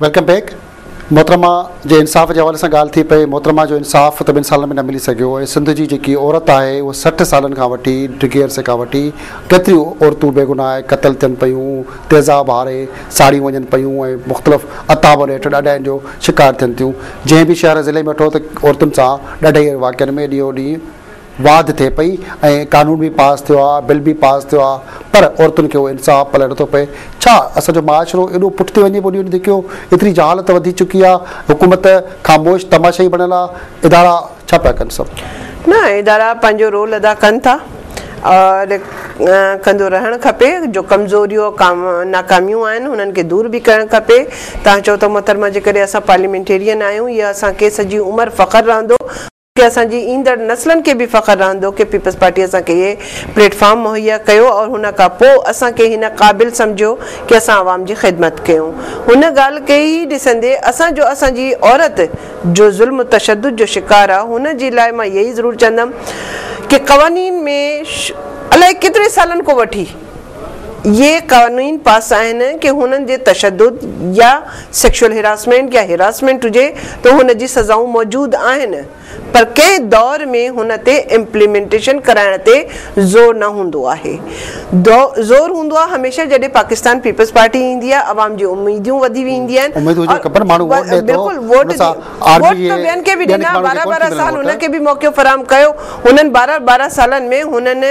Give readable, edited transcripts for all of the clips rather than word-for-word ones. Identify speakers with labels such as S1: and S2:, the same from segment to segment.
S1: Welcome back محترمه جي انصاف جي حوالي سان ڳالهه ٿي پئي محترمه جو انصاف ته ٻن سالن ۾ نه ملي سگهيو ۽ سنڌ جي جيڪي عورت آهي اها 60 سالن کان وٺي ڊگهي عرصي کان وٺي ڪيتريون عورتون بيگناهه قتل ٿين پيون تيزاب هاري ساڙيون وڃن پيون ۽ مختلف عتابن هيٺ ڏاڍاين جو شڪار ٿين ٿيون جنهن به شهر ضلعي ۾ وٺو ته عورتن سان ڏاڍائي جي واقعن ۾ ڏينهون ڏينهن واڌ ٿئي پئي ۽ قانون به پاس ٿيو آ بل به پاس ٿيو آ پر عورتن کي اهو انصاف پلئه نٿو پئي ڇا اسان جو معاشرو ايڏو پٺتي وڃي پيو ڏينهون ڏينهن ڌڪيو ايتري جهالت وڌي چڪي آ حڪومت خاموش تماشائي بڻيل آ ادارا ڇا پيا ڪن سڀ.
S2: نه ادارا پنهنجو رول ادا ڪن ٿا اور ڪندو رهڻ کپي جو ڪمزوريون ناڪاميون آهن انهن کي دور به ڪرڻ کپي توهان چئو ٿا محترمه جيڪڏهن اسان پارليامينٽيرين آهيون اها اسان کي سڄي عمر فخر رهندو ڪي اسان جي ايندڙ نسلن کي به فخر رهندو ڪي پيپلز پارٽي اسان کي اهي پليٽ فارم مهيا ڪيو اور هن کان پو اسان کي هن قابل سمجهيو ڪي اسان عوام جي خدمت ڪيون هن ڳالهه کي ئي ڏسندي اسان جو اسان جي عورت جو ظلم و تشدد جو شڪار آ هن جي لاء مان يهي ضرور چوندم ڪي قوانين ۾ الائي ڪيتري سالن کان وٺي اهي قوانين پاس آهن ڪي هنن جي تشدد يا سيڪشوئل هراسمينٽ يا هراسمينٽ هجي ته هن جي سزائون موجود آهن پر ڪنهن دور ۾ هن تي امپليمينٽيشن ڪرائڻ تي زور نه هوندو آهي زور هوندو آهي هميشه جڏهن پاڪستان پيپلز پارٽي ايندي آهي عوام جي اميديون وڌي ويندي آهن
S1: اميد هجڻ کپن ماڻهو ووٽ ڏي ٿو
S2: بلڪل ووٽ ووٽ ته ٻين کي به ڏنا 12 12 سال هن کي به موقعو فراهم ڪيو هنن 12 12 سالن ۾ هنن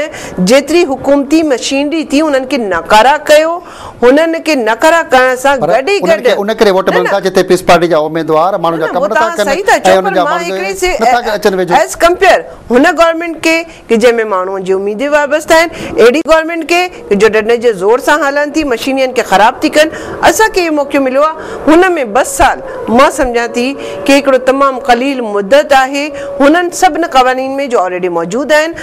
S2: جيتري حڪومتي مشينري ٿي انهن کي ناڪاره ڪيو، هنن کي ناڪاره ڪرڻ سان
S1: پر
S2: گڏ ئي
S1: انهن
S2: گڏ
S1: کي ان ڪري ووٽ
S2: نه
S1: ملن
S2: نه
S1: ٿا جتي پيپلز پارٽي جا اميدوار ماڻهن
S2: نه
S1: جا
S2: نه
S1: ڪم
S2: هو
S1: نٿا
S2: توهان
S1: ڪن
S2: صحيح ٿا
S1: ۽
S2: چئو
S1: انهن
S2: پر
S1: جا
S2: مان
S1: ماڻهو
S2: هڪڙي
S1: نٿا اچن ويجهو.
S2: ايز ڪمپيئر هن گورنمينٽ کي ڪي جنهن ۾ ماڻهن جي اميدون وابسته آهن اهڙي گورنمينٽ کي ڪي جو ڏنڊي جي زور سان هلن ٿي مشينرين کي خراب ٿي ڪن اسان کي اهو موقعو مليو آهي هن ۾ ٻه سال مان سمجهان ٿي ڪي هڪڙو تمام قليل مدت آهي هنن سڀن قوانين ۾ جو آلريڊي موجود آهن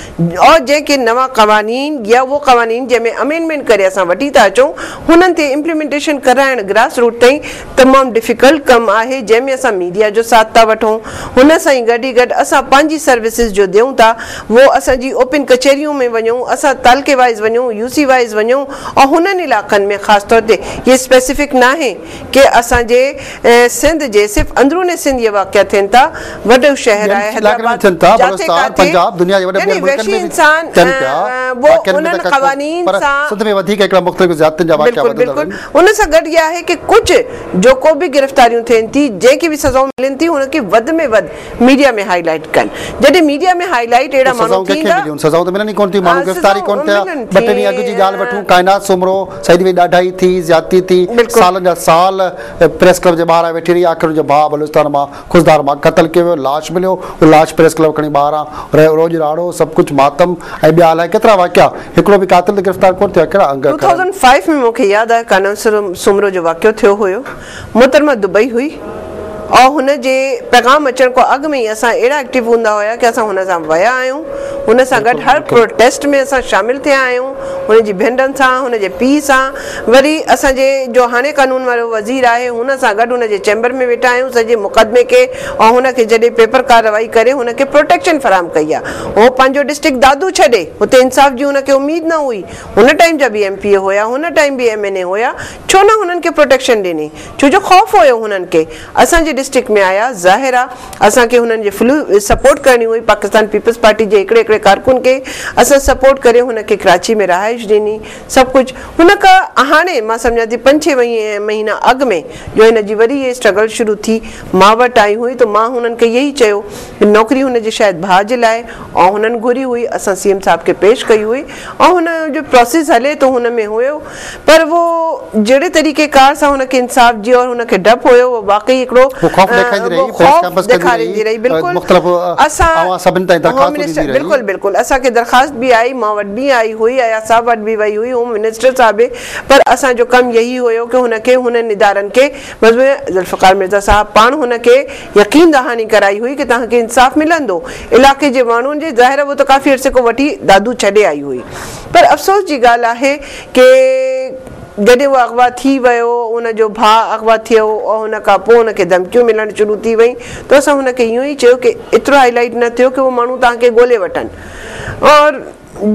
S2: اور جنهن کي نوان قوانين يا اهو قوانين جنهن ۾ امينڊمينٽ ڪري اسان وٺي ٿا اچون هنن تي امپليمينٽيشن ڪرائڻ گراس روٽ تائين تمام ڊفيڪلٽ ڪم آهي جنهن ۾ اسان ميڊيا جو ساٿ ٿا وٺون هن سان ئي گڏ ئي گڏ اسان پنهنجي سروسز جو ڏيون ٿا اهو اسان جي اوپن ڪچهريون ۾ وڃون اسان تعلقي وائيز وڃون يو سي وائيز وڃون اور هنن علائقن ۾ خاص طور تي هي اسپيسفڪ ناهي ڪي اسان جي سنڌ جي صرف اندرون سنڌ اهي واقعا ٿين ٿا وڏو شهر
S1: ٻين
S2: آهي
S1: علائقن ۾
S2: حيدرآباد
S1: ٿين ٿا
S2: جاٿي
S1: بلوچستان
S2: ڪاٿي
S1: پنجاب دنيا جي وڏن
S2: يعني
S1: ٻين ملڪن
S2: وحشي
S1: ۾ به
S2: انسان
S1: ٿين پيا
S2: اهو
S1: واقعن ۾
S2: انهن
S1: ته ڪو
S2: قوانين
S1: پر
S2: سان
S1: سنڌ ۾ وڌيڪ هڪڙا مختلف زيادتين جا واقعا
S2: بلڪل
S1: وڌندا
S2: بلڪل
S1: وڃن.
S2: ان سان گڏ اها آهي ڪي ڪجهه جو ڪو به گرفتاريون ٿين ٿي جنهن کي به سزائون ملن ٿي ان کي وڌ ۾ وڌ ميڊيا ۾ هائي لائيٽ ڪن جڏهن ميڊيا ۾ هائي لائيٽ اهڙا
S1: ته
S2: ماڻهو
S1: سزائون ڪنهن کي
S2: ٿيندا
S1: مليون؟ سزائون ته ملن ئي ڪونه ٿيون، ماڻهو گرفتار ئي
S2: سزائون
S1: ڪونه ٿيا.
S2: ملن
S1: ٻه ٽي ڏينهن اڳ جي ڳالهه
S2: ٿي
S1: وٺون، ڪائنات سومرو سعيد ۾ ڏاڍائي ٿي، زيادتي ٿي،
S2: بلڪل.
S1: سالن جا سال پريس ڪلب جي ٻاهران ويٺي رهي، آخر ان جو ڀاء بلوچستان مان خضدار مان قتل ڪيو ويو، لاش مليو، اهو لاش پريس ڪلب کڻي ٻاهران روڄ راڙو، سڀ ڪجهه ماتم ۽ ٻيا الائي ڪيترا واقعا، هڪڙو به قاتل ته گرفتار ڪونه ٿيو آهي، ڪهڙا انگ اکر آهن.
S2: 2005 ۾ مون کي ياد آهي ڪائنات سومرو جو واقعو ٿيو هيو، محترمه دبئي هئي اور هن جي پيغام اچڻ کان اڳ ۾ ئي اسان اهڙا ايڪٽو هوندا هيا ڪي اسان هن سان ويا آهيون هن سان گڏ
S1: بلڪل
S2: هر
S1: بلڪل.
S2: پروٽيسٽ ۾ اسان شامل ٿيا آهيون هن جي ڀينرن سان هن جي پيء سان وري اسان جي جو هاڻي قانون وارو وزير آهي هن سان گڏ هن جي چيمبر ۾ ويٺا آهيون سڄي مقدمي کي اور هن کي جڏهن پيپر ڪارروائي ڪري هن کي پروٽيڪشن فراهم ڪئي آهي هو پنهنجو ڊسٽرڪٽ دادو ڇڏي هتي انصاف جي هن کي اميد نه هئي هن ٽائيم جا به ايم پي اي هيا هن ٽائيم به ايم اين اي هيا ڇو نه هنن کي پروٽيڪشن ڏني ڇو جو خوف هيو هنن کي اسان جي ڊسٽرڪٽ ۾ آيا ظاهر آ اسان کي هنن جي فل سپورٽ ڪرڻي هئي پاڪستان پيپلز پارٽي جي هڪڙي هڪڙي ڪارڪن کي اسان سپورٽ ڪري هن کي ڪراچي ۾ رهائش ڏني سڀ ڪجهه هن کا هاڻي مان سمجهان ٿي پنج ڇهه مهينا اڳ ۾ جو هن جي وري هي اسٽرگل شروع ٿي مان وٽ آئي هئي ته مان هنن کي يهي چيو نوڪري هن جي شايد ڀاء جي لاء ۽ هنن گهري هئي اسان سي ايم صاحب کي پيش ڪئي هئي ۽ هن جو پروسيس هلي ٿو هن ۾ هيو پر اهو جهڙي طريقي ڪار سان هن کي انصاف جي اور هن کي ڊپ هيو اهو واقعي هڪڙو
S1: هو خوف ڏيکاريندي
S2: اهو
S1: رهي پريس
S2: خوف
S1: ڪانفرنس ڪندي
S2: ڏيکاريندي
S1: رهي
S2: رهي بلڪل
S1: مختلف
S2: اسان
S1: اوهان سڀني تائين
S2: هوم
S1: درخواستون
S2: منسٽر
S1: ڏيندي رهي.
S2: بلڪل بلڪل اسان کي درخواست به آئي مان وٽ به آئي هئي اياز صاحب وٽ به وئي هئي هوم منسٽر صاحب به پر اسان جو ڪم يهي هيو ڪه هن کي هنن ادارن کي مضمون ذوالفقار مرزا صاحب پاڻ هن کي يقين دهاني ڪرائي هئي ڪه توهان کي انصاف ملندو. علاقي جي ماڻهن جي ظاهر آهي اهو ته ڪافي عرصي کان وٺي دادو ڇڏي آئي هئي پر افسوس جي ڳالهه آهي ڪه جڏهن اهو اغوا ٿي ويو ان جو ڀاء اغوا ٿيو ۽ ان کان پوء ان کي ڌمڪيون ملڻ شروع ٿي وئين ته اسان هن کي اهو ئي چيو ڪه ايترو هائي لائيٽ نه ٿيو ڪه اهو ماڻهو توهان کي ڳولي وٺن. اور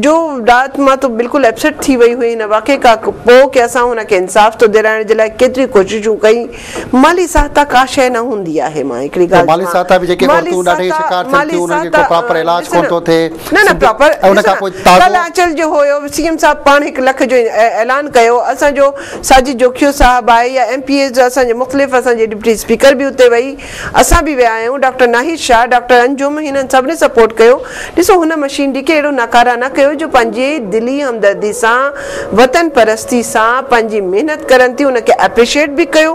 S2: جو رات مان ته بلڪل اپسيٽ ٿي وئي هئي هن واقعي کان پوء ڪي اسان هن کي انصاف ٿو ڏيارائڻ جي لاء ڪيتري ڪوششون ڪئي. مالي سهائتا ڪا شيء نه هوندي آهي. مان هڪڙي ڳالهه
S1: مالي سهائتا به جيڪي عورتون ڏاڍي شڪار ٿين ٿيون انهن کي ڪو پراپر علاج ڪونه ٿو ٿئي.
S2: نه نه پراپر
S1: ان کان پوء تازو
S2: ڪالهه آنچل جو هيو، سي ايم صاحب پاڻ 1 لک جو اعلان ڪيو. اسان جو ساجد جوکيو صاحب آهي يا ايم پي ايز اسان جي مختلف، اسان جي ڊپٽي اسپيڪر به اتي وئي، اسان به ويا آهيون، ڊاڪٽر ناهيد شاهه، ڊاڪٽر انجم، هنن سڀني سپورٽ ڪيو. ڏسو هن مشينري کي اهڙو ناڪاره نه ڪيو جو پنهنجي دلي همدردي سان، وطن پرستي سان پنهنجي محنت ڪرن ٿي، ان کي اپريشيٽ به ڪيو،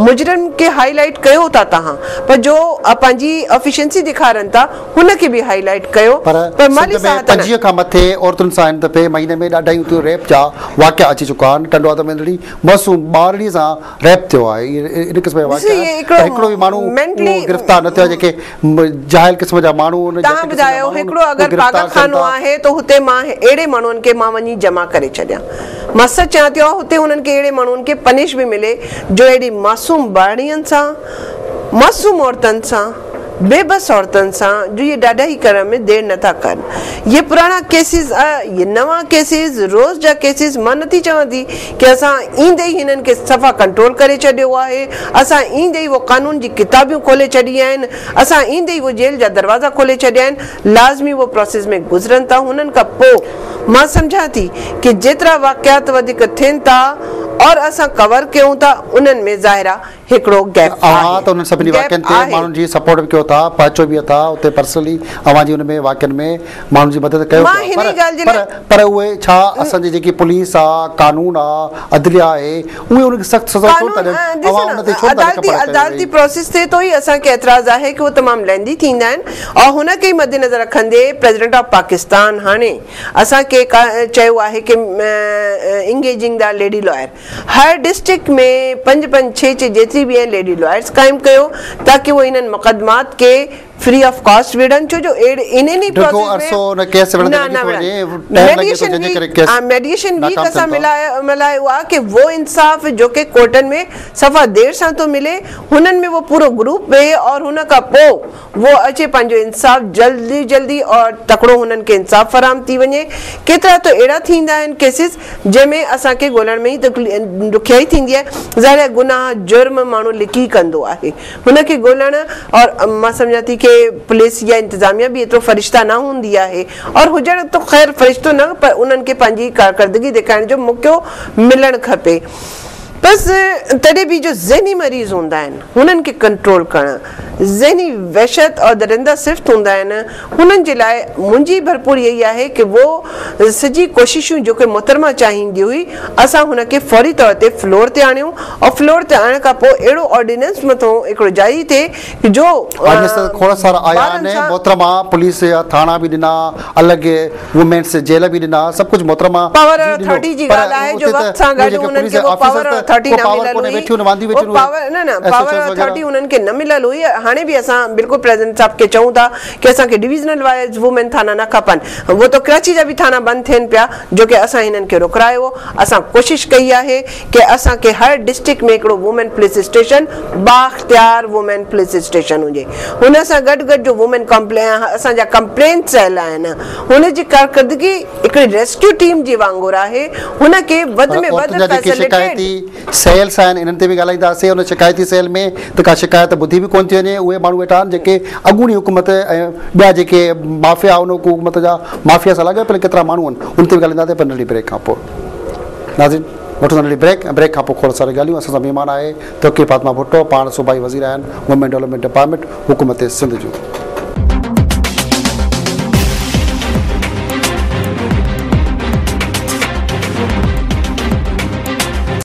S2: مجرم کي هائي لائيٽ ڪيو ٿا توهان، پر جو پنهنجي افيشنسي ڏيکارن ٿا هن کي به هائي لائيٽ ڪيو،
S1: پر
S2: پر مالي
S1: سنڌ ۾
S2: سهائتا نه.
S1: 25 کان مٿي عورتن سان هن دفعي مهيني ۾ ڏاڍايون ٿيون، ريپ جا واقعا اچي چڪا آهن. ٽنڊو آدم ۾ ننڍڙي معصوم ٻارڙي سان ريپ ٿيو آهي. ان قسم جا واقعا آهن پر هڪڙو به ماڻهو اهو گرفتار نه ٿيو آهي. جيڪي جاهل قسم جا ماڻهو آهن،
S2: توهان ٻڌايو هڪڙو اگر پاگل خانو آهي ته هتي مان اهڙي ماڻهن کي مان وڃي جمع ڪري ڇڏيان. مان سچ چوان ٿي هتي هنن کي اهڙي ماڻهن کي پنش به ملي جو اهڙي معصوم ٻارڙين سان، معصوم عورتن سان، بي بس عورتن سان جو اهي ڏاڍائي ڪرڻ ۾ دير نٿا ڪن. اهي پراڻا ڪيسز، اهي نوان ڪيسز، روز جا ڪيسز. مان نٿي چوان ٿي ڪي اسان ايندي ئي هنن کي صفا ڪنٽرول ڪري ڇڏيو آهي، اسان ايندي ئي اهو قانون جي ڪتابيون کولي ڇڏي آهن، اسان ايندي ئي اهو جيل جا دروازا کولي ڇڏيا آهن. لازمي اهو پراسيس ۾ گذرن ٿا. هنن کان پوء مان سمجهان ٿي ڪي جيترا واقعات وڌيڪ ٿين ٿا اور اسان ڪور ڪيون ٿا انهن ۾ ظاهر آهي هڪڙو گيپ آهي.
S1: اوهان ته انهن سڀني واقعن تي ماڻهن جي سپورٽ به ڪيو ٿا، پهچو به ٿا اتي پرسنلي اوهان جي ان ۾ واقعن ۾ ماڻهن جي مدد ڪيو
S2: پيا،
S1: پر پر پر اهي ڇا اسان جي جيڪي پوليس آ، قانون آ، عدليه آهي اهي انهن کي سخت سزا ڇو نٿا ڏين؟ اوهان ان تي ڇو نٿا لک پڙهه ڪيو؟
S2: عدالتي پروسيس تي تو ئي اسان کي اعتراض آهي ڪي اهو تمام ليندي ٿيندا آهن اور هن کي ئي مدنظر رکندي پريزيڊنٽ آف پاڪستان هاڻي اسان کي چيو آهي ڪي انگيجنگ دا ليڊي لائر هر ڊسٽرڪٽ ۾ 5 5 6 6 جيتري به آهن ليڊي لائرز قائم ڪيو تاڪه اهي انهن مقدمات کي فري آف ڪاسٽ وڙهن ڇو جو اهڙي انهن ئي
S1: ڊگهو عرصو ان ڪيس وڙهندي لڳي ٿو وڃي، ٽائيم لڳي ٿو جنهن جي ڪري ڪيس
S2: ميڊيئيشن ويڪ
S1: ناڪام ٿين
S2: اسان
S1: ٿا.
S2: ملهايو آهي ڪي وو انصاف جو ڪي ڪورٽن ۾ صفا دير سان ٿو ملي هنن ۾ وو پورو گروپ ويهي اور هن کان پو وو اچي پنهنجو انصاف جلدي جلدي اور تڪڙو هنن کي انصاف فراهم ٿي وڃي. ڪيترا ته اهڙا ٿيندا آهن ڪيسز جنهن ۾ اسان کي ڳولڻ ۾ ئي ڏکيائي ٿيندي آهي. ظاهر آهي گناهه جرم ماڻهو لڪي ڪندو آهي هن کي ڳولڻ اور مان سمجهان ٿي ڪي پوليس يا انتظاميا به ايترو فرشتا نه هوندي آهي اور هجڻ ته خير فرشتو نه پر انهن کي پنهنجي ڪارڪردگي ڏيکارڻ جو موقعو ملڻ کپي. بس تڏهن به جو ذهني مريض هوندا آهن هنن کي ڪنٽرول ڪرڻ، ذهني وحشت اور درنده صفت هوندا آهن هنن جي لاء منهنجي ڀرپور يهي آهي ڪي وو سڄي ڪوششون جو ڪي محترمه چاهيندي هئي اسان هن کي فوري طور تي فلور تي آڻيون اور فلور تي آڻڻ کان پوء اهڙو آرڊيننس مٿو هڪڙو جاري ٿئي ڪي جو
S1: آرڊيننس ته کوڙ سارا آيا
S2: ٻارن
S1: آهن
S2: سان
S1: محترمه پوليس جا ٿاڻا به ڏنا الڳ وومينس جيل به ڏنا سڀ ڪجهه محترمه
S2: پاور
S1: جي ڏنو
S2: اٿارٽي جي
S1: پر
S2: ڳالهه آهي جو
S1: اتي ته
S2: وقت سان
S1: اهي
S2: گڏ
S1: جيڪي
S2: انهن
S1: پوليس
S2: کي
S1: جا
S2: اهو
S1: آفيسر
S2: پاور
S1: ته
S2: اٿارٽي
S1: ڪو
S2: نه
S1: پاور
S2: مليل
S1: ڪونهي
S2: هئي
S1: ويٺيون وانديون
S2: اهو
S1: ويٺيون اهي
S2: پاور نه نه
S1: ايس ايڇ
S2: پاور
S1: اوز وغيره
S2: اٿارٽي انهن کي نه مليل هئي هاڻي به اسان بلڪل پريزيڊنٽ صاحب کي چئون ٿا ڪي اسان کي ڊويزنل وائيز وومين ٿانا نه کپن اهو ته ڪراچي جا به ٿانا بند ٿين پيا جو ڪي اسان هنن کي روڪرايو هو اسان ڪوشش ڪئي آهي ڪي اسان کي هر ڊسٽرڪٽ ۾ هڪڙو وومين پوليس اسٽيشن بااختيار وومين پوليس اسٽيشن هجي هن سان گڏ گڏ جو وومين اسان جا ڪمپلينٽ سيل آهن هن جي ڪارڪردگي هڪڙي ريسڪيو ٽيم جي وانگر آهي هن کي وڌ
S1: پر
S2: ۾ وڌ
S1: عورتن جا جيڪي
S2: فيسليٽيڊ
S1: شڪايتي سيلس آهن انهن تي به ڳالهائينداسين ان شڪايتي سيل ۾ ته ڪا شڪايت ٻڌي به ڪونه ٿي وڃي اهي ماڻهو ويٺا آهن جيڪي اڳوڻي حڪومت ۽ ٻيا جيڪي مافيا ان حڪومت جا مافيا سان لاڳاپيل ڪيترا ماڻهو آهن ان تي به ڳالهائينداسين پر ننڍڙي بريڪ کان پوء. ناظرين وٺون ٿا ننڍڙي بريڪ ۽ بريڪ کان پوء کوڙ ساريون ڳالهيون اسان سان مهمان آهي توقير فاطمه ڀٽو پاڻ صوبائي وزير آهن وومين ڊولپمينٽ ڊپارٽمينٽ حڪومت سنڌ جون.